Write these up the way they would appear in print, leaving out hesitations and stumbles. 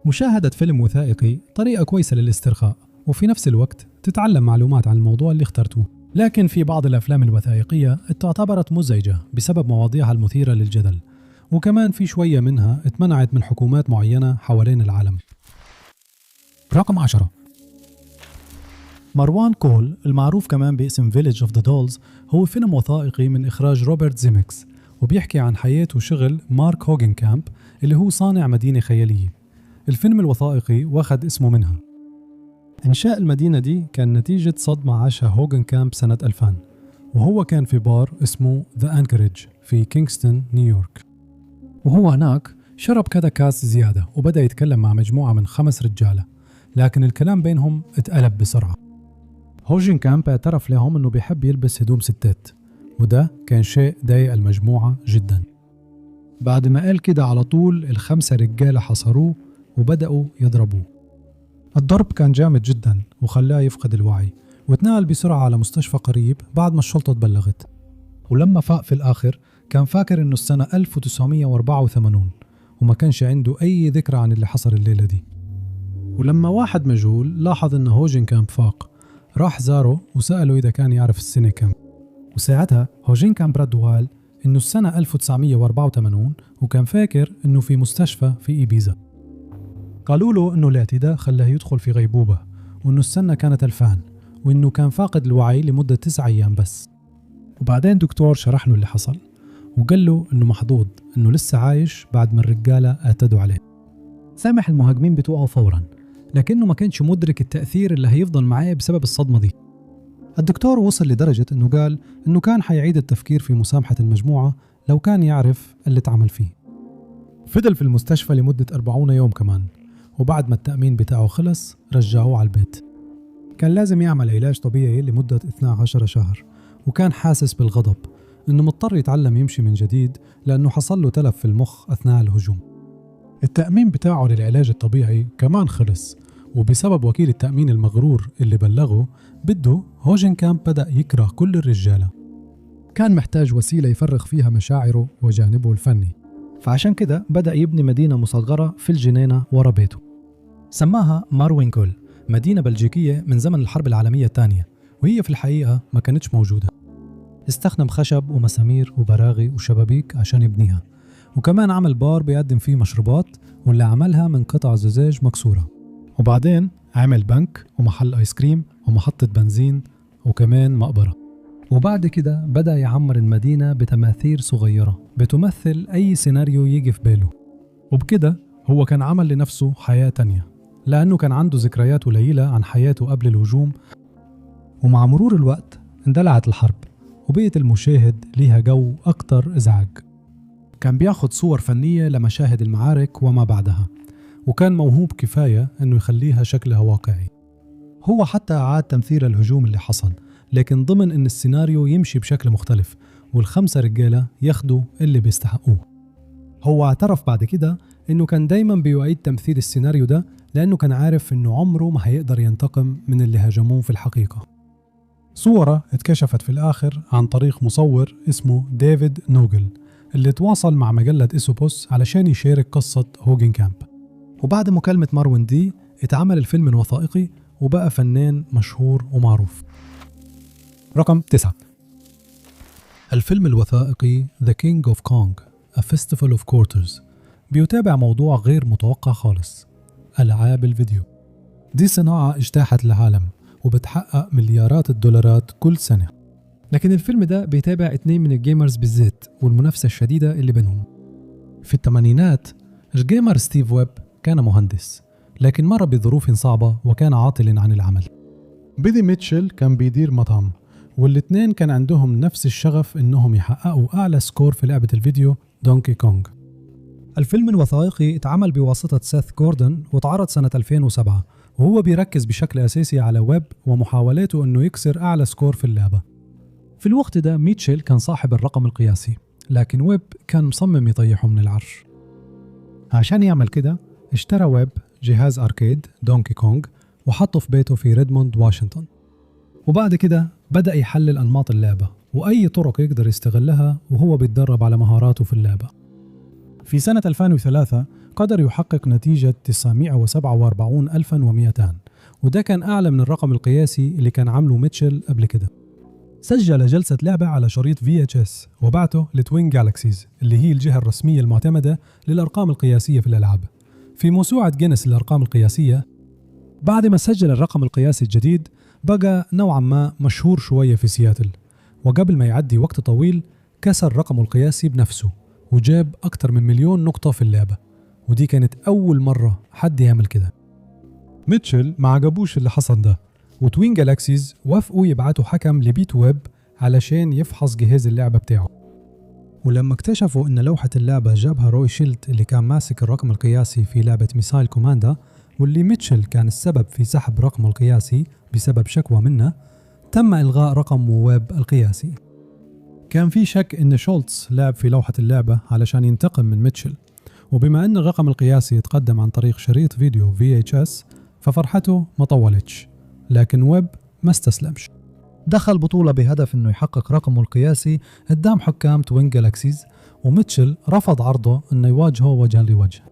مشاهدة فيلم وثائقي طريقة كويسة للاسترخاء، وفي نفس الوقت تتعلم معلومات عن الموضوع اللي اخترته. لكن في بعض الأفلام الوثائقية تعتبرت مزعجة بسبب مواضيعها المثيرة للجدل، وكمان في شوية منها اتمنعت من حكومات معينة حوالين العالم. رقم 10، ماروينكول المعروف كمان باسم Village of the Dolls هو فيلم وثائقي من إخراج روبرت زيميكس، وبيحكي عن حياة وشغل مارك هوجنكامب اللي هو صانع مدينة خيالية. الفيلم الوثائقي واخد اسمه منها. إنشاء المدينة دي كان نتيجة صدمة عاشها هوجنكامب سنة 2000، وهو كان في بار اسمه The Anchorage في كينغستون نيويورك، وهو هناك شرب كذا كاس زيادة وبدأ يتكلم مع مجموعة من 5 رجالة، لكن الكلام بينهم اتقلب بسرعة. هوجنكامب اعترف لهم انه بيحب يلبس هدوم ستات، وده كان شيء ضايق المجموعة جدا. بعد ما قال كده على طول ال5 رجالة حصروه وبدأوا يضربوه. الضرب كان جامد جدا وخلاه يفقد الوعي، واتنقل بسرعة على مستشفى قريب بعد ما الشرطة تبلغت. ولما فاق في الآخر كان فاكر انه السنة 1984، وما كانش عنده أي ذكرى عن اللي حصل الليلة دي. ولما واحد مجهول لاحظ ان هوجنكامب فاق، راح زاره وسأله إذا كان يعرف السنة كم، وساعتها هوجنكامب رد وقال إنه السنة 1984، وكان فاكر إنه في مستشفى في إيبيزا. قالوا له إنه الاعتداء خلاه يدخل في غيبوبة، وإنه السنة كانت 2000، وإنه كان فاقد الوعي لمدة 9 أيام بس. وبعدين دكتور شرح له اللي حصل وقال له إنه محظوظ إنه لسه عايش بعد ما الرجالة اعتدوا عليه. سامح المهاجمين بتوعه فورا، لكنه ما كانش مدرك التأثير اللي هيفضل معاه بسبب الصدمة دي. الدكتور وصل لدرجة إنه قال إنه كان حيعيد التفكير في مسامحة المجموعة لو كان يعرف اللي اتعمل فيه. فضل في المستشفى لمدة 40 يوم كمان، وبعد ما التأمين بتاعه خلص رجعوه على البيت. كان لازم يعمل علاج طبيعي لمدة 12 شهر، وكان حاسس بالغضب إنه مضطر يتعلم يمشي من جديد لأنه حصل له تلف في المخ أثناء الهجوم. التأمين بتاعه للعلاج الطبيعي كمان خلص، وبسبب وكيل التأمين المغرور اللي بلغه بده، هوجنكامب بدأ يكره كل الرجالة. كان محتاج وسيلة يفرغ فيها مشاعره وجانبه الفني، فعشان كده بدأ يبني مدينة مصغرة في الجنينة ورا بيته. سماها ماروينكول، مدينة بلجيكية من زمن الحرب العالمية الثانية، وهي في الحقيقة ما كانتش موجودة. استخدم خشب ومسامير وبراغي وشبابيك عشان يبنيها، وكمان عمل بار بيقدم فيه مشروبات واللي عملها من قطع زجاج مكسورة. وبعدين عمل بنك ومحل آيس كريم ومحطة بنزين وكمان مقبرة. وبعد كده بدأ يعمر المدينة بتماثيل صغيرة بتمثل أي سيناريو يجي في باله. وبكده هو كان عمل لنفسه حياة تانية، لأنه كان عنده ذكريات قليلة عن حياته قبل الهجوم. ومع مرور الوقت اندلعت الحرب، وبقت المشاهد ليها جو أكتر إزعاج. كان بياخد صور فنية لمشاهد المعارك وما بعدها، وكان موهوب كفاية أنه يخليها شكلها واقعي. هو حتى أعاد تمثيل الهجوم اللي حصل، لكن ضمن أن السيناريو يمشي بشكل مختلف وال5 رجالة ياخدوا اللي بيستحقوه. هو اعترف بعد كده أنه كان دايما بيعيد تمثيل السيناريو ده لأنه كان عارف أنه عمره ما هيقدر ينتقم من اللي هاجموه في الحقيقة. صورة اتكشفت في الآخر عن طريق مصور اسمه ديفيد نوجل، اللي تواصل مع مجلة إيسوبوس علشان يشارك قصة هوجنكامب. وبعد مكالمة ماروين دي اتعمل الفيلم الوثائقي وبقى فنان مشهور ومعروف. رقم 9، الفيلم الوثائقي The King of Kong A Festival of Quarters بيتابع موضوع غير متوقع خالص، ألعاب الفيديو. دي صناعة اجتاحت العالم وبتحقق مليارات الدولارات كل سنة، لكن الفيلم ده بيتابع 2 من ال gamers بالذات والمنافسة الشديدة اللي بينهم. في الثمانينات ال gamer ستيف ويب كان مهندس، لكن مر بظروف صعبة وكان عاطل عن العمل. بيدي ميتشل كان بيدير مطعم، والاثنين كان عندهم نفس الشغف انهم يحققوا اعلى score في لعبة الفيديو دونكي كونغ. الفيلم الوثائقي اتعمل بواسطة سيث جوردن واتعرض سنة 2007، وهو بيركز بشكل أساسي على ويب ومحاولاته أنه يكسر أعلى score في اللعبة. في الوقت ده ميتشل كان صاحب الرقم القياسي، لكن ويب كان مصمم يطيحه من العرش. عشان يعمل كده اشترى ويب جهاز arcade دونكي كونغ وحطه في بيته في ريدموند واشنطن. وبعد كده بدأ يحلل أنماط اللعبة وأي طرق يقدر يستغلها وهو بيتدرب على مهاراته في اللعبة. في سنة 2003 قدر يحقق نتيجة 947,200، وده كان أعلى من الرقم القياسي اللي كان عامله ميتشل قبل كده. سجل جلسة لعبة على شريط VHS وبعته ل Twin Galaxies اللي هي الجهة الرسمية المعتمدة للأرقام القياسية في الألعاب في موسوعة جينيس للأرقام القياسية. بعد ما سجل الرقم القياسي الجديد بقى نوعا ما مشهور شوية في سياتل، وقبل ما يعدي وقت طويل كسر رقمه القياسي بنفسه وجاب أكتر من 1,000,000 نقطة في اللعبة، ودي كانت أول مرة حد يعمل كده. ميتشل ما عجبوش اللي حصل ده، و Twin Galaxies وافقوا يبعتوا حكم لبيت ويب علشان يفحص جهاز اللعبة بتاعه. ولما اكتشفوا ان لوحة اللعبة جابها روي شيلت اللي كان ماسك الرقم القياسي في لعبة Missile Command، واللي ميتشل كان السبب في سحب رقمه القياسي بسبب شكوى منه، تم إلغاء رقم ويب القياسي. كان في شك ان شولتز لعب في لوحة اللعبة علشان ينتقم من ميتشل، وبما ان الرقم القياسي يتقدم عن طريق شريط فيديو VHS ففرحته ما طولتش، لكن ويب ما استسلمش. دخل بطولة بهدف انه يحقق رقمه القياسي قدام حكام Twin Galaxies، وميتشل رفض عرضه انه يواجهه وجها لوجه.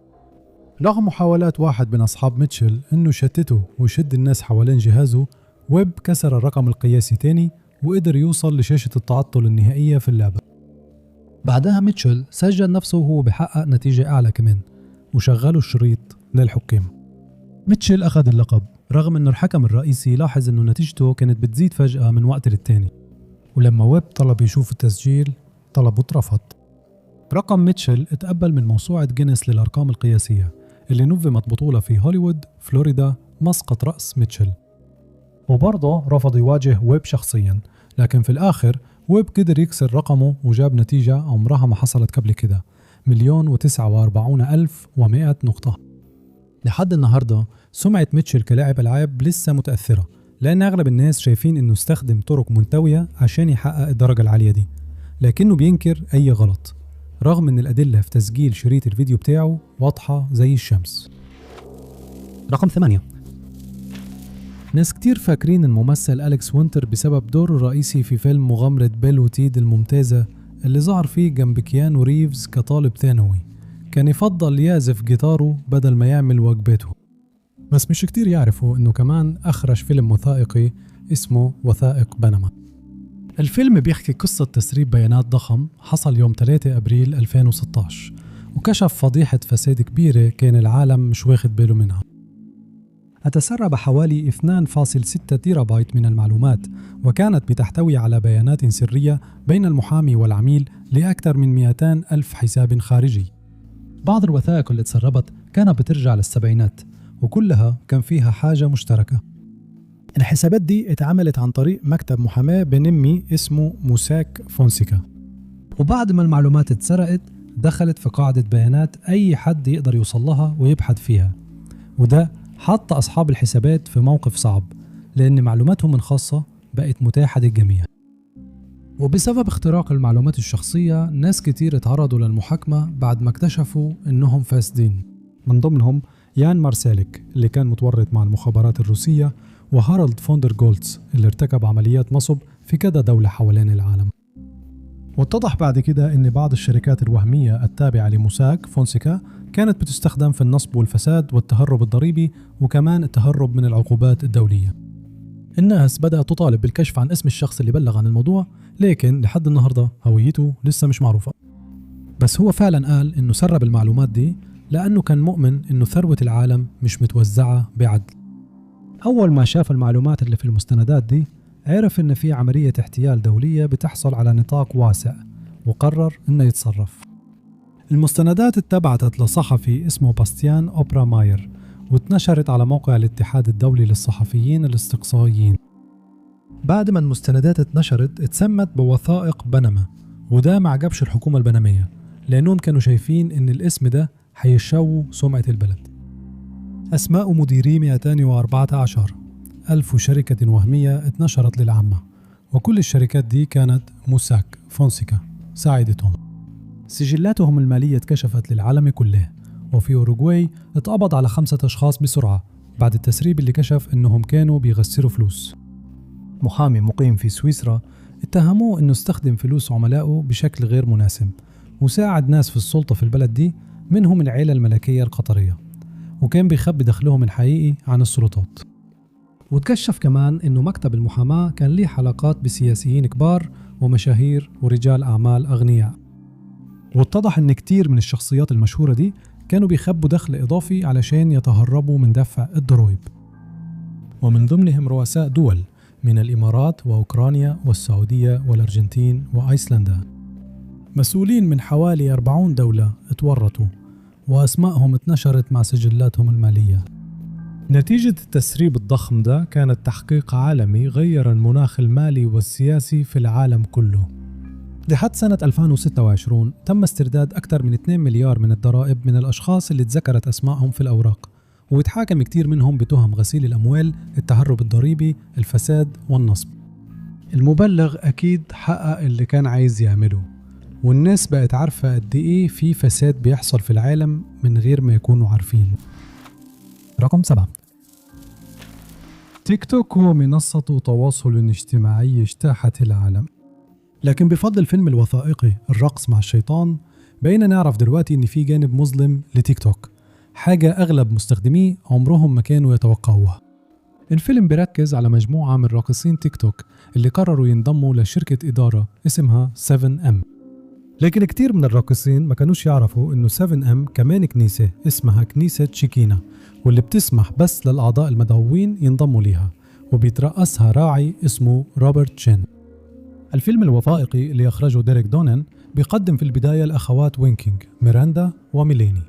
رغم محاولات واحد من اصحاب ميتشل انه يشتته ويشد الناس حوالين جهازه، ويب كسر الرقم القياسي تاني وقدر يوصل لشاشة التعطل النهائية في اللعبة. بعدها ميتشل سجل نفسه وهو بحقق نتيجة أعلى كمان، وشغلوا الشريط للحكام. ميتشل أخذ اللقب رغم أنه الحكم الرئيسي لاحظ أنه نتيجته كانت بتزيد فجأة من وقت للتاني، ولما ويب طلب يشوف التسجيل طلبه اترفض. رقم ميتشل اتقبل من موسوعة جينيس للأرقام القياسية اللي نظمت بطولة في هوليوود فلوريدا مسقط رأس ميتشل، وبرضه رفض يواجه ويب شخصيا، لكن في الآخر ويب قدر يكسر رقمه وجاب نتيجة عمرها ما حصلت قبل كده، 1,049,100 نقطة. لحد النهاردة سمعة ميتشل كلاعب ألعاب لسه متأثرة، لأن أغلب الناس شايفين إنه استخدم طرق منتوية عشان يحقق الدرجة العالية دي، لكنه بينكر أي غلط رغم إن الأدلة في تسجيل شريط الفيديو بتاعه واضحة زي الشمس. رقم 8. ناس كتير فاكرين الممثل أليكس وينتر بسبب دوره الرئيسي في فيلم مغامرة بيل وتيد الممتازة اللي ظهر فيه جنب كيانو ريفز كطالب ثانوي، كان يفضل يعزف جيتاره بدل ما يعمل واجباته. بس مش كتير يعرفوا انه كمان اخرج فيلم وثائقي اسمه وثائق بنما. الفيلم بيحكي قصة تسريب بيانات ضخم حصل يوم 3 أبريل 2016، وكشف فضيحة فساد كبيرة كان العالم مش واخد باله منها. أتسرب حوالي 2.6 تيرابايت من المعلومات، وكانت بتحتوي على بيانات سرية بين المحامي والعميل لأكثر من 200 ألف حساب خارجي. بعض الوثائق اللي تسربت كانت بترجع للسبعينات، وكلها كان فيها حاجة مشتركة. الحسابات دي اتعملت عن طريق مكتب محاماة بنمي اسمه موساك فونسيكا، وبعد ما المعلومات اتسرقت دخلت في قاعدة بيانات أي حد يقدر يوصلها ويبحث فيها، وده حط أصحاب الحسابات في موقف صعب لأن معلوماتهم الخاصة بقت متاحة للجميع. وبسبب اختراق المعلومات الشخصية ناس كتير اتعرضوا للمحاكمة بعد ما اكتشفوا إنهم فاسدين، من ضمنهم يان مارساليك اللي كان متورط مع المخابرات الروسية، وهارالد فوندر جولتس اللي ارتكب عمليات نصب في كذا دولة حوالين العالم. واتضح بعد كده إن بعض الشركات الوهمية التابعة لموساك فونسيكا كانت بتستخدم في النصب والفساد والتهرب الضريبي، وكمان التهرب من العقوبات الدولية. الناس بدأت تطالب بالكشف عن اسم الشخص اللي بلغ عن الموضوع، لكن لحد النهاردة هويته لسه مش معروفة. بس هو فعلا قال إنه سرب المعلومات دي لأنه كان مؤمن إنه ثروة العالم مش متوزعة بعدل. أول ما شاف المعلومات اللي في المستندات دي عرف إن في عملية احتيال دولية بتحصل على نطاق واسع، وقرر إنه يتصرف. المستندات اتبعتت لصحفي اسمه باستيان أوبرا ماير، واتنشرت على موقع الاتحاد الدولي للصحفيين الاستقصائيين. بعد ما المستندات اتنشرت اتسمت بوثائق بنما، وده ما عجبش الحكومة البنمية لأنهم كانوا شايفين إن الاسم ده هيشوه سمعة البلد. أسماء مديري 214 ألف شركة وهمية اتنشرت للعامة، وكل الشركات دي كانت موساك فونسيكا ساعدتهم. سجلاتهم المالية اتكشفت للعالم كله، وفي أوروغواي اتقبض على 5 أشخاص بسرعة بعد التسريب اللي كشف إنهم كانوا بيغسلوا فلوس. محامي مقيم في سويسرا اتهموه إنه استخدم فلوس عملائه بشكل غير مناسب، وساعد ناس في السلطة في البلد دي منهم العيلة الملكية القطرية، وكان بيخبي دخلهم الحقيقي عن السلطات. وتكشف كمان إنه مكتب المحاماة كان ليه علاقات بسياسيين كبار ومشاهير ورجال أعمال أغنياء. واتضح إن كتير من الشخصيات المشهورة دي كانوا بيخبوا دخل إضافي علشان يتهربوا من دفع الضرائب، ومن ضمنهم رؤساء دول من الإمارات وأوكرانيا والسعودية والأرجنتين وأيسلندا. مسؤولين من حوالي 40 دولة اتورطوا، وأسمائهم اتنشرت مع سجلاتهم المالية. نتيجة التسريب الضخم ده كانت تحقيق عالمي غير المناخ المالي والسياسي في العالم كله. لحد سنة 2026 تم استرداد أكثر من 2 مليار من الضرائب من الأشخاص اللي اتذكرت أسمائهم في الأوراق، واتحاكم كتير منهم بتهم غسيل الأموال، التهرب الضريبي، الفساد والنصب. المبلغ أكيد حقق اللي كان عايز يعمله، والناس بقت عارفة قد إيه في فساد بيحصل في العالم من غير ما يكونوا عارفين. رقم 7. تيك توك هو منصة تواصل اجتماعي اجتاحت العالم، لكن بفضل الفيلم الوثائقي الرقص مع الشيطان بقينا نعرف دلوقتي إن في جانب مظلم لتيك توك، حاجة أغلب مستخدميه عمرهم ما كانوا يتوقعوها. الفيلم بيركز على مجموعة من راقصين تيك توك اللي قرروا ينضموا لشركة إدارة اسمها 7M. لكن كتير من الراقصين ما كانوش يعرفوا إنه 7M كمان كنيسة اسمها كنيسة شيكينا، واللي بتسمح بس للأعضاء المدعوين ينضموا ليها، وبيترأسها راعي اسمه روبرت شين. الفيلم الوثائقي اللي أخرجه ديريك دونن بيقدم في البداية الأخوات وينكينج، ميراندا وميليني.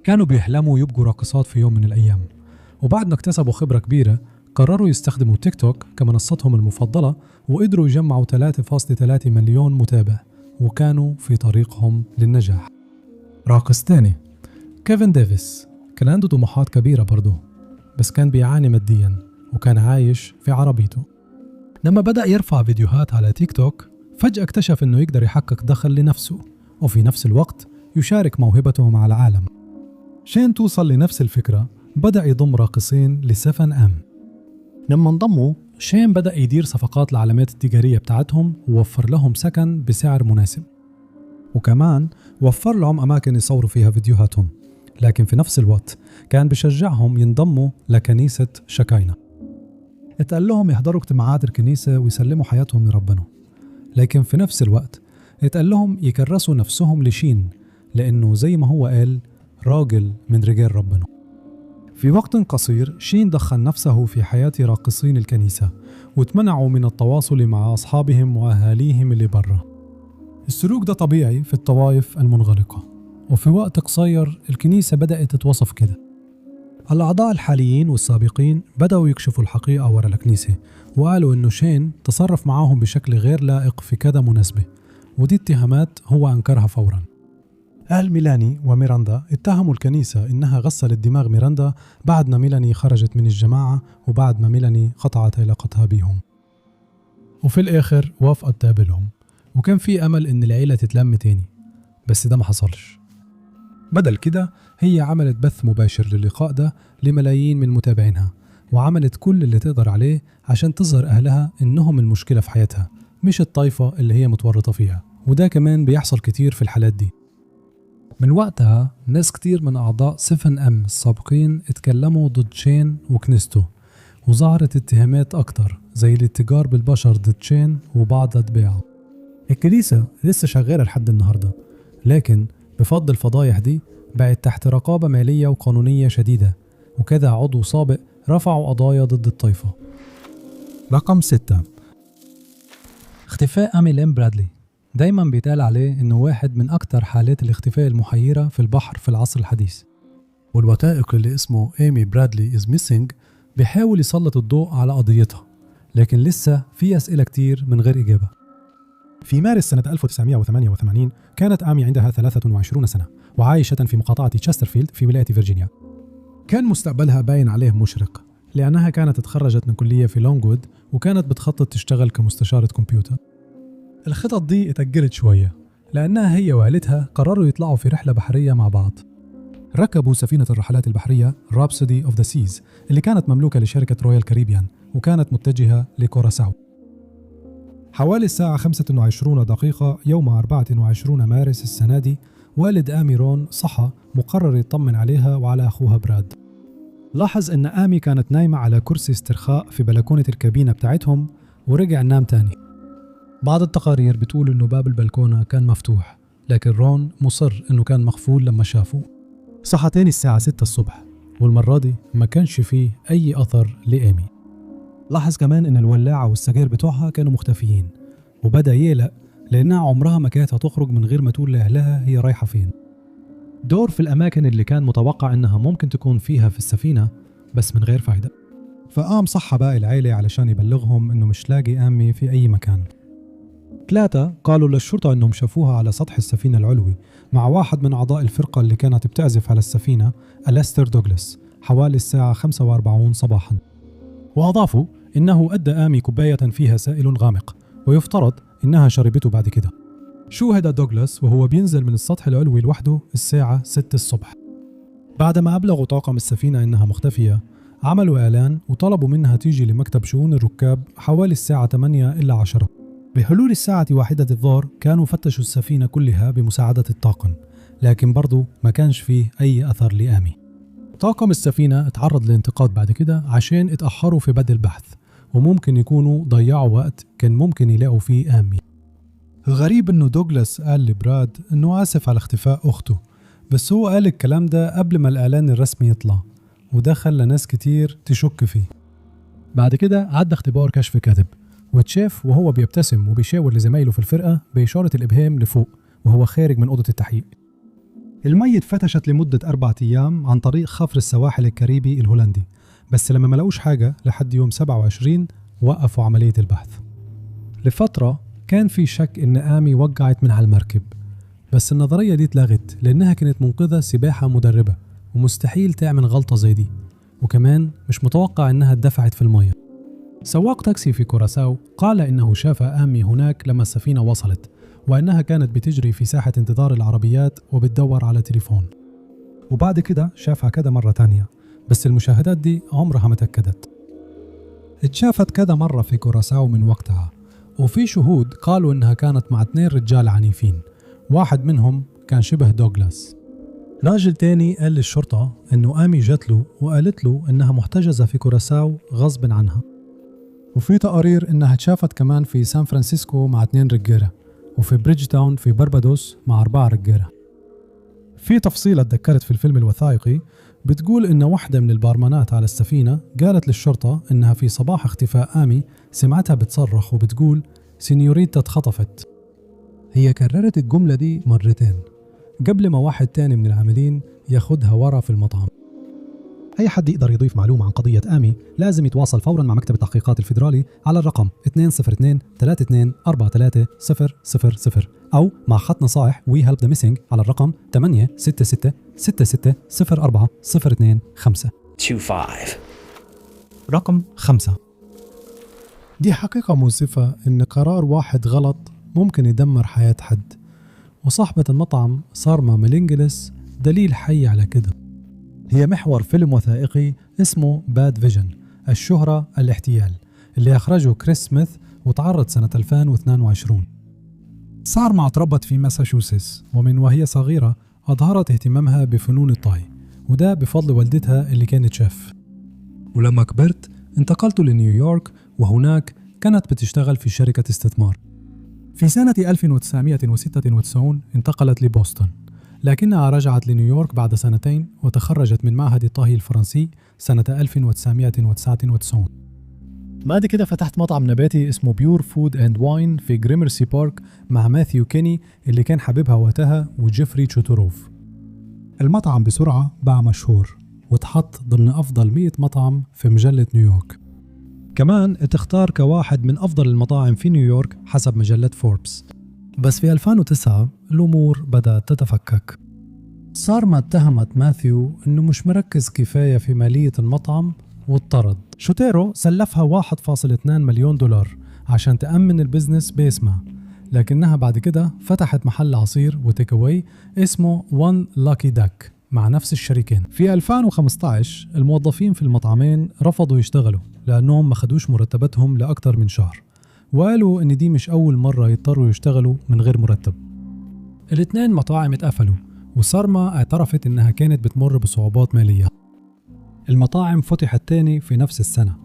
كانوا بيحلموا يبقوا راقصات في يوم من الأيام، وبعد ما اكتسبوا خبرة كبيرة قرروا يستخدموا تيك توك كمنصتهم المفضلة، وقدروا يجمعوا 3.3 مليون متابع، وكانوا في طريقهم للنجاح. راقص تاني كيفن ديفيس كان عنده طموحات كبيرة برضه، بس كان بيعاني ماديا وكان عايش في عربيته. لما بدأ يرفع فيديوهات على تيك توك فجأة اكتشف انه يقدر يحقق دخل لنفسه، وفي نفس الوقت يشارك موهبته مع العالم. عشان توصل لنفس الفكرة بدأ يضم راقصين ل7M. لما انضموا شين بدأ يدير صفقات العلامات التجارية بتاعتهم، ووفر لهم سكن بسعر مناسب، وكمان وفر لهم أماكن يصوروا فيها فيديوهاتهم. لكن في نفس الوقت كان بشجعهم ينضموا لكنيسة شكاينا. اتقال لهم يحضروا اجتماعات الكنيسة ويسلموا حياتهم لربنا، لكن في نفس الوقت اتقال لهم يكرسوا نفسهم لشين، لأنه زي ما هو قال راجل من رجال ربنا. في وقت قصير شين دخل نفسه في حياة راقصين الكنيسة، واتمنعوا من التواصل مع أصحابهم وأهاليهم اللي برا. السلوك ده طبيعي في الطوائف المنغلقة، وفي وقت قصير الكنيسة بدأت تتوصف كده. الأعضاء الحاليين والسابقين بدأوا يكشفوا الحقيقة ورا الكنيسة، وقالوا إنه شين تصرف معاهم بشكل غير لائق في كذا مناسبة، ودي اتهامات هو أنكرها فورا. أهل ميلاني وميراندا اتهموا الكنيسة إنها غسلت دماغ ميراندا بعد ما ميلاني خرجت من الجماعة، وبعد ما ميلاني قطعت علاقتها بيهم، وفي الآخر وافقت تقابلهم، وكان في أمل إن العيلة تتلم تاني، بس ده ما حصلش. بدل كده هي عملت بث مباشر للقاء ده لملايين من متابعينها، وعملت كل اللي تقدر عليه عشان تظهر أهلها إنهم المشكلة في حياتها، مش الطائفة اللي هي متورطة فيها. وده كمان بيحصل كتير في الحالات دي. من وقتها ناس كتير من أعضاء 7M السابقين اتكلموا ضد شين وكنيسته، وظهرت اتهامات أكتر زي الاتجار بالبشر ضد شين وبعض أتباعه. الكنيسة لسه شغالة لحد النهاردة، لكن بفضل الفضايح دي بقت تحت رقابة مالية وقانونية شديدة، وكذا عضو سابق رفعوا قضايا ضد الطائفة. رقم 6. اختفاء أمي لين برادلي دايما بيتقال عليه إنه واحد من أكتر حالات الاختفاء المحيرة في البحر في العصر الحديث، والوثائق اللي اسمه إيمي برادلي is missing بيحاول يسلط الضوء على قضيتها، لكن لسه في أسئلة كتير من غير إجابة. في مارس سنة 1988 كانت آمي عندها 23 سنة، وعايشة في مقاطعة تشسترفيلد في ولاية فيرجينيا. كان مستقبلها باين عليه مشرق، لأنها كانت اتخرجت من كلية في لونغوود، وكانت بتخطط تشتغل كمستشارة كمبيوتر. الخطط دي اتأجلت شوية لأنها هي وعيلتها قرروا يطلعوا في رحلة بحرية مع بعض. ركبوا سفينة الرحلات البحرية Rhapsody of the Seas اللي كانت مملوكة لشركة رويال كاريبيان، وكانت متجهة لكوراساو. حوالي الساعة 25 دقيقة يوم 24 مارس السنة دي، والد آمي رون صحى مقرر يطمن عليها وعلى أخوها براد. لاحظ إن آمي كانت نايمة على كرسي استرخاء في بلكونة الكابينة بتاعتهم ورجع نام تاني. بعض التقارير بتقول إنه باب البلكونة كان مفتوح، لكن رون مصر إنه كان مقفول لما شافه. صحى تاني الساعة 6 الصبح، والمرة دي ما كانش فيه أي أثر لآمي. لاحظ كمان إن الولاعة والسجاير بتوعها كانوا مختفيين، وبدأ يقلق لأنها عمرها ما كانت هتخرج من غير ما تقول لأهلها هي رايحة فين. دور في الأماكن اللي كان متوقع إنها ممكن تكون فيها في السفينة، بس من غير فايدة. فقام صحى باقي العيلة علشان يبلغهم إنه مش لاقي آمي في أي مكان. 3 قالوا للشرطة إنهم شافوها على سطح السفينة العلوي مع واحد من أعضاء الفرقة اللي كانت بتعزف على السفينة، أليستر دوغلاس، حوالي الساعة 45 صباحا. وأضافوا إنه أدى آمي كوباية فيها سائل غامق، ويفترض إنها شربته بعد كده. شوهد دوغلاس وهو بينزل من السطح العلوي لوحده الساعة 6 الصبح. بعدما أبلغوا طاقم السفينة إنها مختفية، عملوا إعلان وطلبوا منها تيجي لمكتب شؤون الركاب حوالي الساعة 7:50. بحلول الساعة 1 الظهر كانوا فتشوا السفينة كلها بمساعدة الطاقم، لكن برضو ما كانش فيه أي أثر لآمي. طاقم السفينة اتعرض لانتقاد بعد كده عشان اتأخروا في بدء البحث، وممكن يكونوا ضيعوا وقت كان ممكن يلاقوا فيه آمي. الغريب إنه دوغلاس قال لبراد إنه آسف على اختفاء أخته، بس هو قال الكلام ده قبل ما الإعلان الرسمي يطلع، وده خلى ناس كتير تشك فيه. بعد كده عدى اختبار كشف كذب، واتشاف وهو بيبتسم وبيشاور لزمايله في الفرقة بإشارة الإبهام لفوق وهو خارج من أوضة التحقيق. المية اتفتشت لمدة 4 أيام عن طريق خفر السواحل الكاريبي الهولندي، بس لما ما لقوش حاجة لحد يوم 27 وقفوا عملية البحث. لفترة كان في شك إن آمي وقعت من على المركب، بس النظرية دي اتلغت لأنها كانت منقذة سباحة مدربة ومستحيل تعمل غلطة زي دي، وكمان مش متوقع إنها اتدفعت في المية. سواق تاكسي في كوراساو قال إنه شاف آمي هناك لما السفينة وصلت، وإنها كانت بتجري في ساحة انتظار العربيات وبتدور على تليفون، وبعد كده شافها كذا مرة تانية، بس المشاهدات دي عمرها ما تأكدت. اتشافت كذا مرة في كوراساو من وقتها، وفي شهود قالوا إنها كانت مع 2 رجال عنيفين، واحد منهم كان شبه دوغلاس. راجل تاني قال للشرطة إنه آمي جات له وقالت له إنها محتجزة في كوراساو غصب عنها. وفي تقارير إنها اتشافت كمان في سان فرانسيسكو مع 2 رجالة، وفي بريدج تاون في بربادوس مع 4 رجالة. في تفصيلة اتذكرت في الفيلم الوثائقي بتقول إن واحدة من البارمانات على السفينة قالت للشرطة إنها في صباح اختفاء آمي سمعتها بتصرخ وبتقول سينيوريتا اتخطفت. هي كررت الجملة دي مرتين قبل ما واحد تاني من العاملين ياخدها ورا في المطعم. أي حد يقدر يضيف معلومة عن قضية آمي لازم يتواصل فورا مع مكتب التحقيقات الفيدرالي على الرقم 202 32 43 000 أو مع خط نصائح We Help the Missing على الرقم 866 66 04 025. 25. رقم 5. دي حقيقة مؤسفة إن قرار واحد غلط ممكن يدمر حياة حد، وصاحبة المطعم سارما ميلينجلس دليل حي على كده. هي محور فيلم وثائقي اسمه Bad Vision، الشهرة الاحتيال، اللي أخرجه كريس سميث وتعرض سنة 2022. سارما اتربت في ماساتشوستس، ومن وهي صغيرة أظهرت اهتمامها بفنون الطهي، وده بفضل والدتها اللي كانت شيف. ولما كبرت انتقلت لنيويورك، وهناك كانت بتشتغل في شركة استثمار. في سنة 1996 انتقلت لبوسطن، لكنها رجعت لنيويورك بعد سنتين وتخرجت من معهد الطهي الفرنسي سنة 1999. بعد كده فتحت مطعم نباتي اسمه Pure Food and Wine في جريمرسي بارك مع ماثيو كيني اللي كان حبيبها وقتها وجيفري تشوتوروف. المطعم بسرعة بقى مشهور واتحط ضمن أفضل 100 مطعم في مجلة نيويورك. كمان اتختار كواحد من أفضل المطاعم في نيويورك حسب مجلة فوربس. بس في 2009 الأمور بدأت تتفكك. سارما اتهمت ماثيو أنه مش مركز كفاية في مالية المطعم واضطرد. شوتيرو سلفها 1.2 مليون دولار عشان تأمن ال business باسمها، لكنها بعد كده فتحت محل عصير و take away اسمه One Lucky Duck مع نفس الشريكين. في 2015 الموظفين في المطعمين رفضوا يشتغلوا لأنهم ما خدوش مرتباتهم لأكثر من شهر، وقالوا إن دي مش أول مرة يضطروا يشتغلوا من غير مرتب. الاتنين مطاعم اتقفلوا، وسارما اعترفت إنها كانت بتمر بصعوبات مالية. المطاعم فتحت تاني في نفس السنة،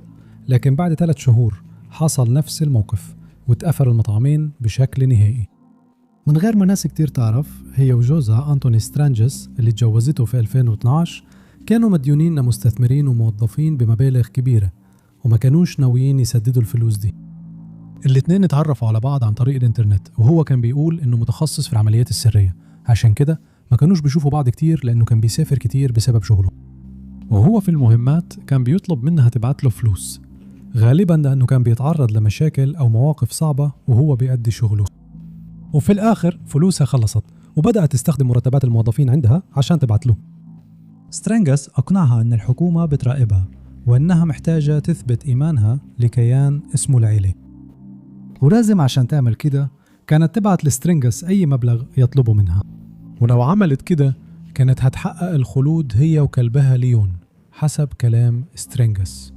لكن بعد 3 شهور حصل نفس الموقف واتقفلوا المطعمين بشكل نهائي. من غير ما ناس كتير تعرف، هي وجوزها أنتوني سترانجس اللي اتجوزته في 2012 كانوا مديونين لمستثمرين وموظفين بمبالغ كبيرة، وما كانوش ناويين يسددوا الفلوس دي. الاتنين اتعرفوا على بعض عن طريق الانترنت، وهو كان بيقول انه متخصص في العمليات السرية، عشان كده ما كانوش بيشوفوا بعض كتير لانه كان بيسافر كتير بسبب شغله. وهو في المهمات كان بيطلب منها تبعت له فلوس، غالبا لانه كان بيتعرض لمشاكل او مواقف صعبة وهو بيأدي شغله. وفي الاخر فلوسها خلصت، وبدأت تستخدم مرتبات الموظفين عندها عشان تبعت له. سترينجس أقنعها أن الحكومة بتراقبها وأنها محتاجة تثبت إيمانها لكيان اسمه العيلة، ولازم عشان تعمل كده كانت تبعت لسترينجس أي مبلغ يطلبه منها، ولو عملت كده كانت هتحقق الخلود هي وكلبها ليون حسب كلام سترينجس.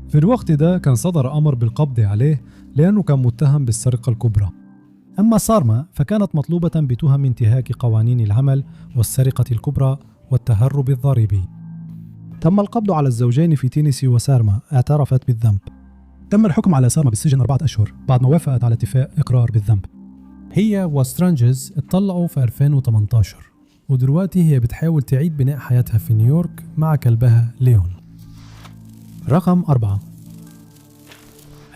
في الوقت ده كان صدر أمر بالقبض عليه لأنه كان متهم بالسرقة الكبرى. أما سارما فكانت مطلوبة بتهم انتهاك قوانين العمل والسرقة الكبرى والتهرب الضريبي. تم القبض على الزوجين في تينيسي، وسارما اعترفت بالذنب. تم الحكم على سارما بالسجن 4 أشهر بعد ما وافقت على اتفاق إقرار بالذنب. هي وسترانجز اتطلقوا في 2018، ودلوقتي هي بتحاول تعيد بناء حياتها في نيويورك مع كلبها ليون. رقم 4،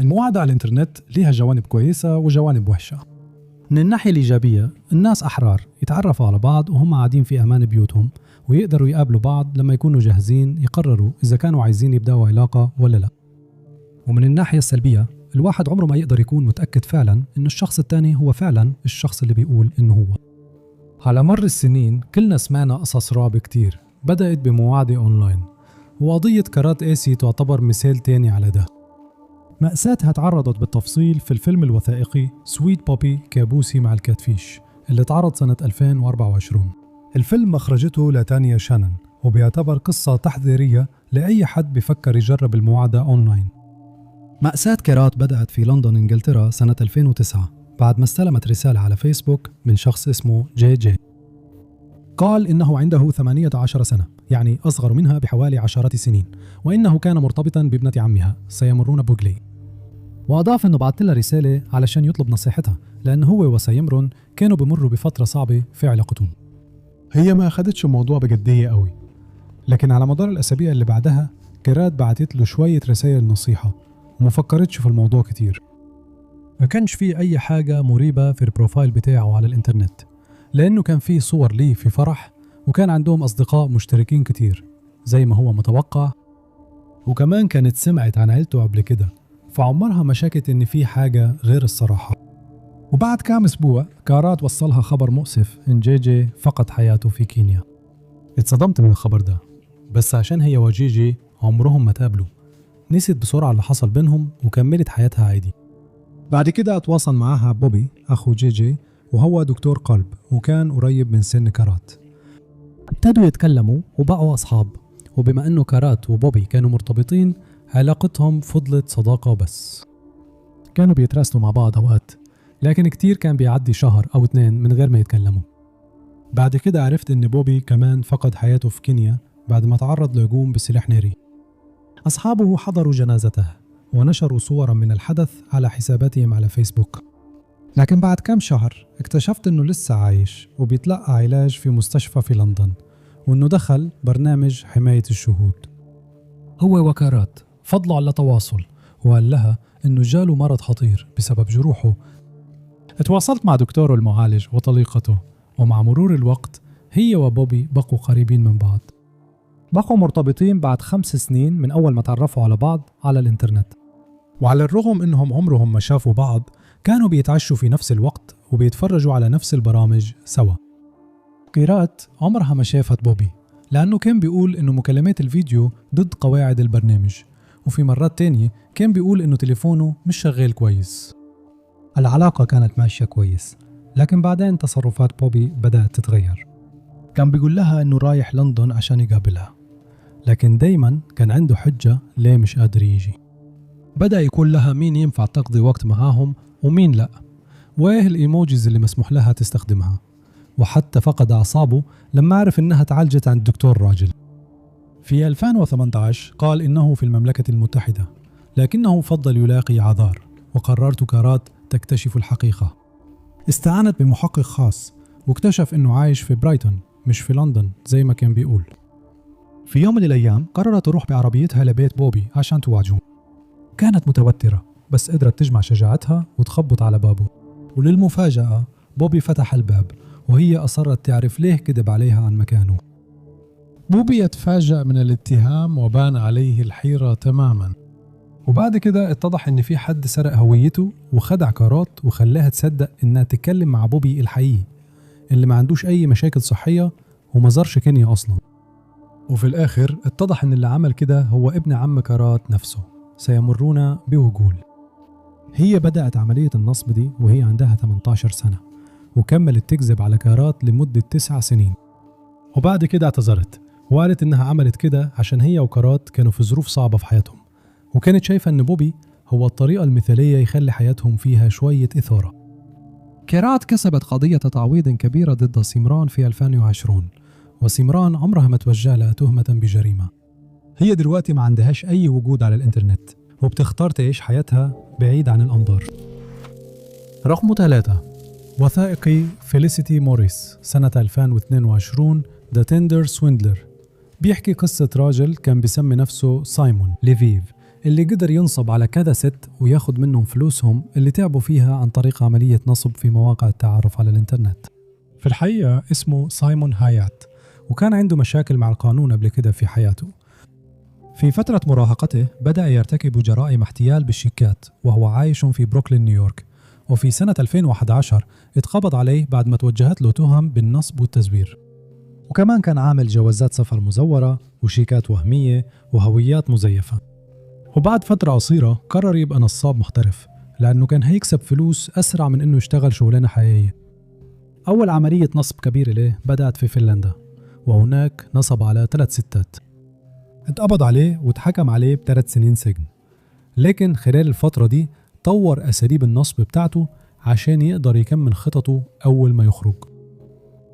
المواعدة على الإنترنت ليها جوانب كويسة وجوانب وحشة. من الناحية الإيجابية، الناس أحرار يتعرفوا على بعض وهم قاعدين في أمان بيوتهم، ويقدروا يقابلوا بعض لما يكونوا جاهزين يقرروا إذا كانوا عايزين يبدأوا علاقة ولا لا. ومن الناحية السلبية، الواحد عمره ما يقدر يكون متأكد فعلا إن الشخص التاني هو فعلا الشخص اللي بيقول إنه هو. على مر السنين كلنا سمعنا قصص رعب كتير بدأت بمواعدة أونلاين، وقضية كارات إيسي تعتبر مثال تاني على ده. مأساتها تعرضت بالتفصيل في الفيلم الوثائقي Sweet Poppy كابوسي مع ال catfish اللي اتعرض سنة 2024. الفيلم أخرجته لتانيا شانن، وبيعتبر قصة تحذيرية لأي حد بيفكر يجرب المواعدة أونلاين. مأساة كيرات بدأت في لندن إنجلترا سنة 2009 بعد ما استلمت رسالة على فيسبوك من شخص اسمه جي جي. قال إنه عنده 18 سنة، يعني أصغر منها بحوالي 10 سنين، وإنه كان مرتبطا بابنة عمها سيمرون بوغلي. وأضاف إنه بعت لها رسالة علشان يطلب نصيحتها، لأن هو وسيمرون كانوا بمروا بفترة صعبة في علاقتهم. هي ما أخدتش الموضوع بجدية قوي، لكن على مدار الأسابيع اللي بعدها كيرات بعتت له شوية رسائل نصيحة وما فكرتش في الموضوع كتير. ما كانش فيه أي حاجة مريبة في ال profile بتاعه على الإنترنت، لأنه كان فيه صور ليه في فرح، وكان عندهم أصدقاء مشتركين كتير زي ما هو متوقع، وكمان كانت سمعت عن عيلته قبل كده، فعمرها ما شكت إن في حاجة غير الصراحة. وبعد كام أسبوع كارات وصلها خبر مؤسف إن جي جي فقد حياته في كينيا. اتصدمت من الخبر ده، بس عشان هي وجي جي عمرهم ما تقابلوا نسيت بسرعة اللي حصل بينهم وكملت حياتها عادي. بعد كده اتواصل معاها بوبي أخو جي جي، وهو دكتور قلب وكان قريب من سن كارات. ابتدوا يتكلموا وبقوا أصحاب، وبما أنه كارات وبوبي كانوا مرتبطين علاقتهم فضلت صداقة بس. كانوا بيتراسلوا مع بعض أوقات، لكن كتير كان بيعدي شهر أو 2 من غير ما يتكلموا. بعد كده عرفت إن بوبي كمان فقد حياته في كينيا بعد ما تعرض لهجوم بسلاح ناري. أصحابه حضروا جنازته ونشروا صورا من الحدث على حساباتهم على فيسبوك. لكن بعد كام شهر اكتشفت إنه لسه عايش وبيتلقى علاج في مستشفى في لندن، وإنه دخل برنامج حماية الشهود. هو وكارات فضلوا على تواصل، وقال لها إنه جاله مرض خطير بسبب جروحه. اتواصلت مع دكتوره المعالج وطليقته، ومع مرور الوقت هي وبوبي بقوا قريبين من بعض. بقوا مرتبطين بعد 5 سنين من أول ما تعرفوا على بعض على الإنترنت. وعلى الرغم إنهم عمرهم ما شافوا بعض، كانوا بيتعشوا في نفس الوقت وبيتفرجوا على نفس البرامج سوا. كيرات عمرها ما شافت بوبي، لأنه كان بيقول إنه مكالمات الفيديو ضد قواعد البرنامج، وفي مرات تانية كان بيقول إنه تليفونه مش شغال كويس. العلاقة كانت ماشية كويس، لكن بعدين تصرفات بوبي بدأت تتغير. كان بيقول لها إنه رايح لندن عشان يقابلها، لكن دايما كان عنده حجة ليه مش قادر يجي. بدأ يقول لها مين ينفع تقضي وقت معاهم ومين لأ، وإيه ال emojis اللي مسموح لها تستخدمها. وحتى فقد أعصابه لما عرف إنها تعالجت عند دكتور راجل. في 2018 قال إنه في المملكة المتحدة، لكنه فضل يلاقي عذار، وقررت كارات تكتشف الحقيقة. استعانت بمحقق خاص واكتشف إنه عايش في برايتون مش في لندن زي ما كان بيقول. في يوم من الأيام قررت تروح بعربيتها لبيت بوبي عشان تواجهه. كانت متوترة بس قدرت تجمع شجاعتها وتخبط على بابه، وللمفاجأة بوبي فتح الباب، وهي أصرت تعرف ليه كذب عليها عن مكانه. بوبي يتفاجأ من الاتهام وبان عليه الحيرة تماما. وبعد كده اتضح ان في حد سرق هويته وخدع كارات وخلاها تصدق انها تتكلم مع بوبي الحقيقي اللي ما عندوش اي مشاكل صحية وما زارش كينيا اصلا. وفي الاخر اتضح ان اللي عمل كده هو ابن عم كارات نفسه، سيمرون بوجول. هي بدأت عملية النصب دي وهي عندها 18 سنة، وكملت تكذب على كارات لمدة 9 سنين. وبعد كده اعتذرت وقالت انها عملت كده عشان هي وكارات كانوا في ظروف صعبة في حياتهم، وكانت شايفة ان بوبي هو الطريقة المثالية يخلي حياتهم فيها شوية إثارة. كارات كسبت قضية تعويض كبيرة ضد سيمران في 2020، وسيمران عمرها ما توجه لها تهمة بجريمة. هي دلوقتي ما عندهاش أي وجود على الإنترنت، وبتختار تعيش حياتها بعيد عن الأنظار. رقم 3، وثائقي فيليسيتي موريس سنة 2022، The Tinder Swindler. بيحكي قصة راجل كان بيسمي نفسه سايمون ليفيف، اللي قدر ينصب على كذا ست وياخد منهم فلوسهم اللي تعبوا فيها عن طريق عملية نصب في مواقع التعارف على الإنترنت. في الحقيقة اسمه سايمون هايات، وكان عنده مشاكل مع القانون قبل كده في حياته. في فترة مراهقته بدأ يرتكب جرائم احتيال بالشيكات وهو عايش في بروكلين نيويورك، وفي سنة 2011 اتقبض عليه بعد ما توجهت له تهم بالنصب والتزوير. وكمان كان عامل جوازات سفر مزورة وشيكات وهمية وهويات مزيفة. وبعد فترة قصيرة قرر يبقى نصاب محترف، لأنه كان هيكسب فلوس أسرع من إنه يشتغل شغلانة حقيقية. أول عملية نصب كبيرة له بدأت في فنلندا، وهناك نصب على 3 ستات. اتقبض عليه واتحكم عليه ب3 سنين سجن، لكن خلال الفترة دي طور أساليب النصب بتاعته عشان يقدر يكمل خططه أول ما يخرج.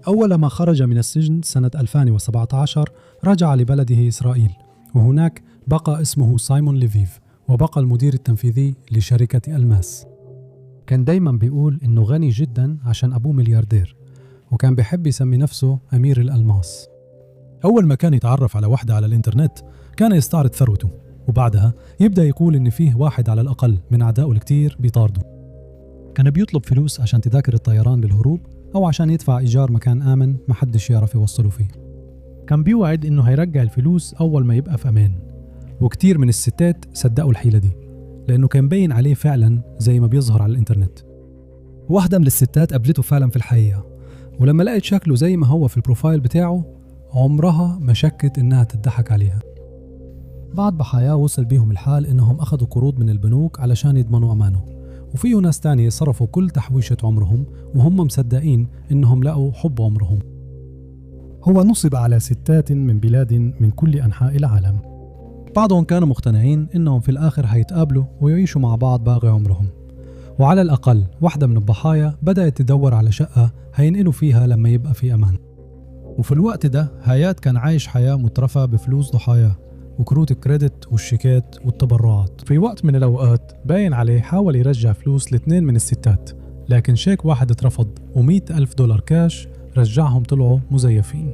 أول ما خرج من السجن سنة 2017 رجع لبلده إسرائيل، وهناك بقى اسمه سايمون ليفيف، وبقى المدير التنفيذي لشركة ألماس. كان دايما بيقول إنه غني جدا عشان أبوه ملياردير، وكان بيحب يسمي نفسه أمير الألماس. أول ما كان يتعرف على واحدة على الإنترنت كان يستعرض ثروته، وبعدها يبدأ يقول إن فيه واحد على الأقل من أعدائه الكتير بيطارده. كان بيطلب فلوس عشان تذاكر الطيران بالهروب، أو عشان يدفع إيجار مكان آمن محدش يعرف يوصله فيه. كان بيوعد إنه هيرجع الفلوس أول ما يبقى في أمان، وكتير من الستات صدقوا الحيلة دي لأنه كان باين عليه فعلا زي ما بيظهر على الإنترنت. واحدة من الستات قابلته فعلا في الحقيقة، ولما لقت شكله زي ما هو في ال profile بتاعه عمرها ما شكت إنها تضحك عليها. بعض ضحاياه وصل بيهم الحال إنهم أخذوا قروض من البنوك علشان يضمنوا أمانه، وفيه ناس تانية صرفوا كل تحويشة عمرهم وهم مصدقين إنهم لقوا حب عمرهم. هو نصب على ستات من بلاد من كل أنحاء العالم. بعضهم كانوا مقتنعين إنهم في الآخر هيتقابلوا ويعيشوا مع بعض باقي عمرهم، وعلى الأقل واحدة من الضحايا بدأت تدور على شقة هينقلوا فيها لما يبقى في أمان. وفي الوقت ده هايات كان عايش حياة مترفة بفلوس ضحاياه وكروت الكريدت والشيكات والتبرعات. في وقت من الأوقات باين عليه حاول يرجع فلوس ل2 من الستات، لكن شيك واحد اترفض و$100,000 كاش رجعهم طلعوا مزيفين.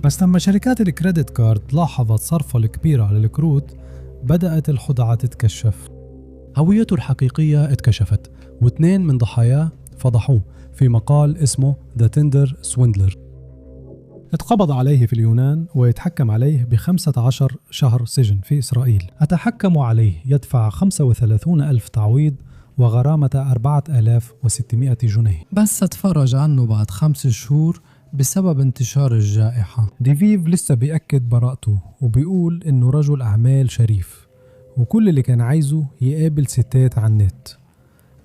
بس لما شركات ال credit card لاحظت صرفه الكبير على الكروت بدأت الخدعة تتكشف. هويته الحقيقية اتكشفت، و2 من ضحاياه فضحوه في مقال اسمه The Tinder Swindler. اتقبض عليه في اليونان ويتحكم عليه ب15 شهر سجن في إسرائيل. أتحكم عليه يدفع 35,000 تعويض وغرامة 4,600 جنيه. بس اتفرج عنه بعد 5 شهور بسبب انتشار الجائحة. ديفيف لسه بيأكد براءته وبيقول إنه رجل أعمال شريف، وكل اللي كان عايزه يقابل ستات على النت،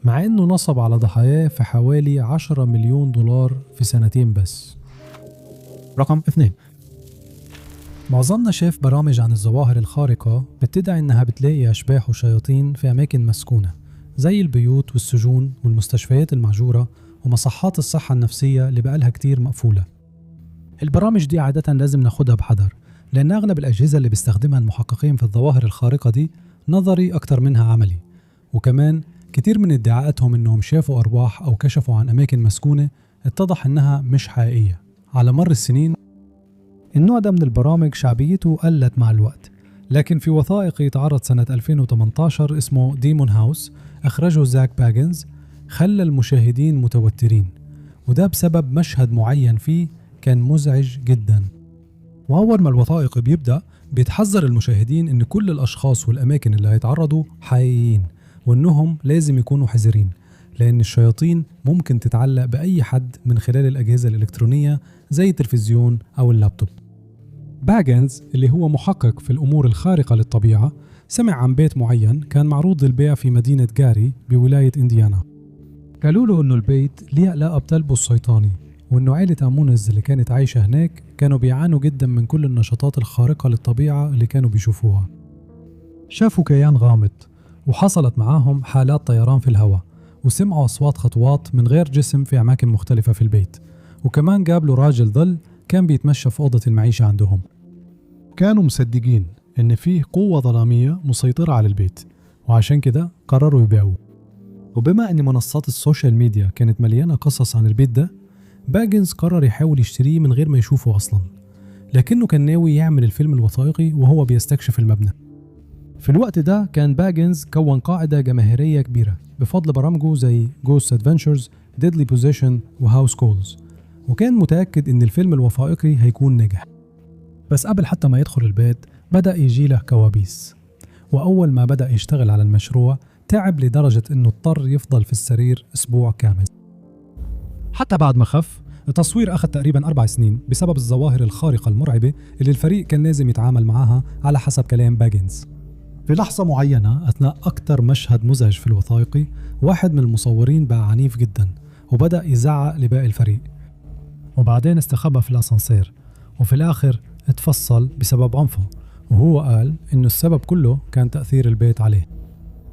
مع إنه نصب على ضحاياه في حوالي $10 مليون في سنتين بس. رقم 2، معظمنا شاف برامج عن الظواهر الخارقة بتدعي إنها بتلاقي أشباح وشياطين في أماكن مسكونة زي البيوت والسجون والمستشفيات المهجورة ومصحات الصحة النفسية اللي بقالها كتير مقفولة. البرامج دي عادة لازم ناخدها بحذر، لأن أغلب الأجهزة اللي بيستخدمها المحققين في الظواهر الخارقة دي نظري أكتر منها عملي، وكمان كتير من ادعاءاتهم إنهم شافوا أرواح أو كشفوا عن أماكن مسكونة اتضح إنها مش حقيقية. على مر السنين النوع ده من البرامج شعبيته قلت مع الوقت، لكن في وثائقي اتعرض سنة 2018 اسمه Demon House أخرجه زاك باجنز خلى المشاهدين متوترين، وده بسبب مشهد معين فيه كان مزعج جدا. وأول ما الوثائقي بيبدأ بيتحذر المشاهدين إن كل الأشخاص والأماكن اللي هيتعرضوا حقيقيين، وإنهم لازم يكونوا حذرين لأن الشياطين ممكن تتعلق بأي حد من خلال الأجهزة الإلكترونية زي التلفزيون أو اللابتوب. باجنز اللي هو محقق في الأمور الخارقة للطبيعة سمع عن بيت معين كان معروض للبيع في مدينة جاري بولاية إنديانا. قالوا له إنه البيت ليه علاقة بتلبس الشيطاني، وإنه عائلة أمونز اللي كانت عايشة هناك كانوا بيعانوا جدا من كل النشاطات الخارقة للطبيعة اللي كانوا بيشوفوها. شافوا كيان غامض، وحصلت معاهم حالات طيران في الهواء، وسمعوا أصوات خطوات من غير جسم في أماكن مختلفة في البيت، وكمان قابلوا راجل ظل كان بيتمشى في أوضة المعيشة عندهم. كانوا مصدقين إن فيه قوة ظلامية مسيطرة على البيت، وعشان كده قرروا يبيعوه. وبما أن منصات ال social media كانت مليانة قصص عن البيت ده، باجنز قرر يحاول يشتريه من غير ما يشوفه أصلا، لكنه كان ناوي يعمل الفيلم الوثائقي وهو بيستكشف المبنى. في الوقت ده كان باجنز كون قاعدة جماهيرية كبيرة بفضل برامجه زي Ghost Adventures، Deadly Possession و House Calls، وكان متأكد إن الفيلم الوثائقي هيكون ناجح. بس قبل حتى ما يدخل البيت بدأ يجي له كوابيس، وأول ما بدأ يشتغل على المشروع تعب لدرجة إنه اضطر يفضل في السرير أسبوع كامل. حتى بعد ما خف، التصوير أخذ تقريبا 4 سنين بسبب الظواهر الخارقة المرعبة اللي الفريق كان لازم يتعامل معاها على حسب كلام باجنز. في لحظة معينة أثناء أكتر مشهد مزعج في الوثائقي، واحد من المصورين بقى عنيف جدا وبدأ يزعق لباقي الفريق، وبعدين استخبى في الأسانسير، وفي الآخر اتفصل بسبب عنفه، وهو قال إنه السبب كله كان تأثير البيت عليه.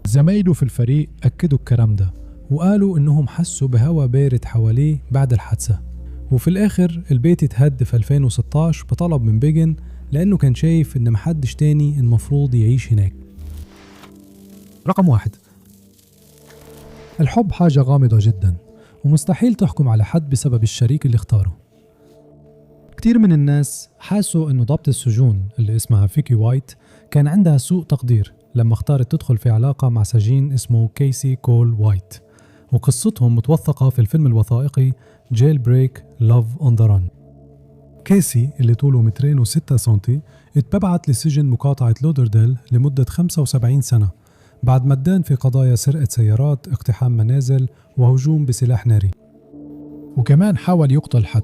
زمايله في الفريق أكدوا الكلام ده وقالوا إنهم حسوا بهوا بارد حواليه بعد الحادثة. وفي الآخر البيت اتهد في 2016 بطلب من بيجن، لأنه كان شايف إن محدش تاني المفروض يعيش هناك. رقم 1، الحب حاجة غامضة جدا، ومستحيل تحكم على حد بسبب الشريك اللي اختاره. كتير من الناس حاسوا إنه ضابط السجون اللي اسمها فيكي وايت كان عندها سوء تقدير لما اختارت تدخل في علاقة مع سجين اسمه كيسي كول وايت، وقصتهم متوثقة في الفيلم الوثائقي Jailbreak Love on the Run. كيسي اللي طوله 2.06 متر اتبعت لسجن مقاطعة لودرديل لمدة 75 سنة بعد ما ادان في قضايا سرقة سيارات، اقتحام منازل، وهجوم بسلاح ناري. وكمان حاول يقتل حد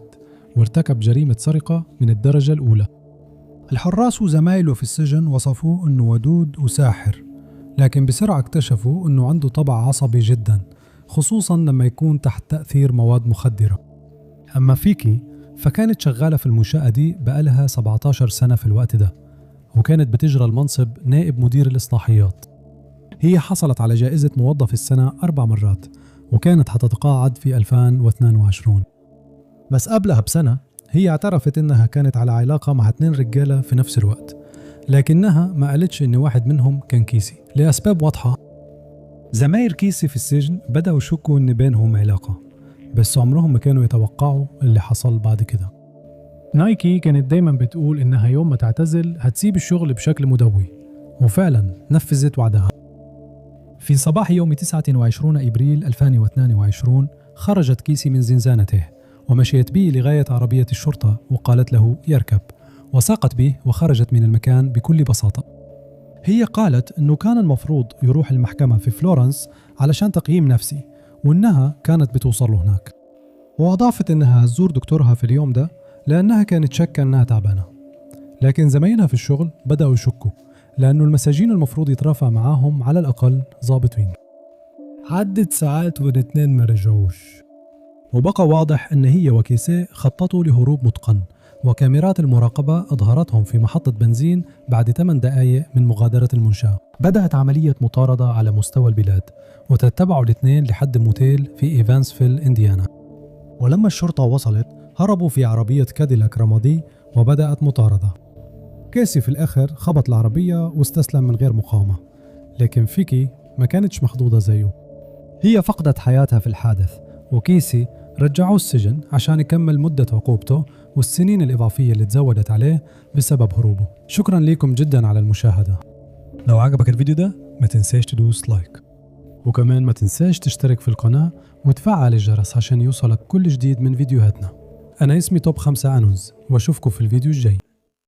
وارتكب جريمة سرقة من الدرجة الأولى. الحراس وزمايله في السجن وصفوه أنه ودود وساحر، لكن بسرعة اكتشفوا أنه عنده طبع عصبي جدا، خصوصا لما يكون تحت تأثير مواد مخدرة. أما فيكي فكانت شغالة في المنشأة دي بقالها 17 سنة في الوقت ده، وكانت بتجرى المنصب نائب مدير الإصلاحيات. هي حصلت على جائزة موظف السنة 4 مرات، وكانت حتتقاعد في 2022. بس قبلها بسنة هي اعترفت إنها كانت على علاقة مع 2 رجالة في نفس الوقت، لكنها ما قالتش إن واحد منهم كان كيسي لأسباب واضحة. زمايل كيسي في السجن بدأوا يشكوا إن بينهم علاقة، بس عمرهم ما كانوا يتوقعوا اللي حصل بعد كده. نايكي كانت دايما بتقول إنها يوم ما تعتزل هتسيب الشغل بشكل مدوي، وفعلا نفذت وعدها. في صباح يوم 29 إبريل 2022 خرجت كيسي من زنزانته ومشيت به لغاية عربية الشرطة وقالت له يركب، وساقت به وخرجت من المكان بكل بساطة. هي قالت أنه كان المفروض يروح المحكمة في فلورنس علشان تقييم نفسي، وأنها كانت بتوصل له هناك. وأضافت أنها هتزور دكتورها في اليوم ده لأنها كانت شاكة أنها تعبانة. لكن زمايلها في الشغل بدأوا يشكوا، لأنه المساجين المفروض يترافع معاهم على الأقل ضابطين. عدت ساعات والاثنين ما رجعوش، وبقى واضح أن هي وكيسي خططوا لهروب متقن وكاميرات المراقبة أظهرتهم في محطة بنزين بعد 8 دقائق من مغادرة المنشأة. بدأت عملية مطاردة على مستوى البلاد، وتتبعوا الاثنين لحد موتيل في إيفانسفيل إنديانا. ولما الشرطة وصلت هربوا في عربية كاديلاك رمادي وبدأت مطاردة. كيسي في الآخر خبط العربية واستسلم من غير مقاومة، لكن فيكي ما كانتش محظوظة زيه. هي فقدت حياتها في الحادث، وكيسي رجعوه السجن عشان يكمل مدة عقوبته والسنين الإضافية اللي تزودت عليه بسبب هروبه. شكرا لكم جدا على المشاهدة. لو عجبك الفيديو ده ما تنساش تدوس لايك، وكمان ما تنساش تشترك في القناة وتفعل الجرس عشان يوصلك كل جديد من فيديوهاتنا. أنا اسمي توب 5 أنوز، وأشوفكم في الفيديو الجاي.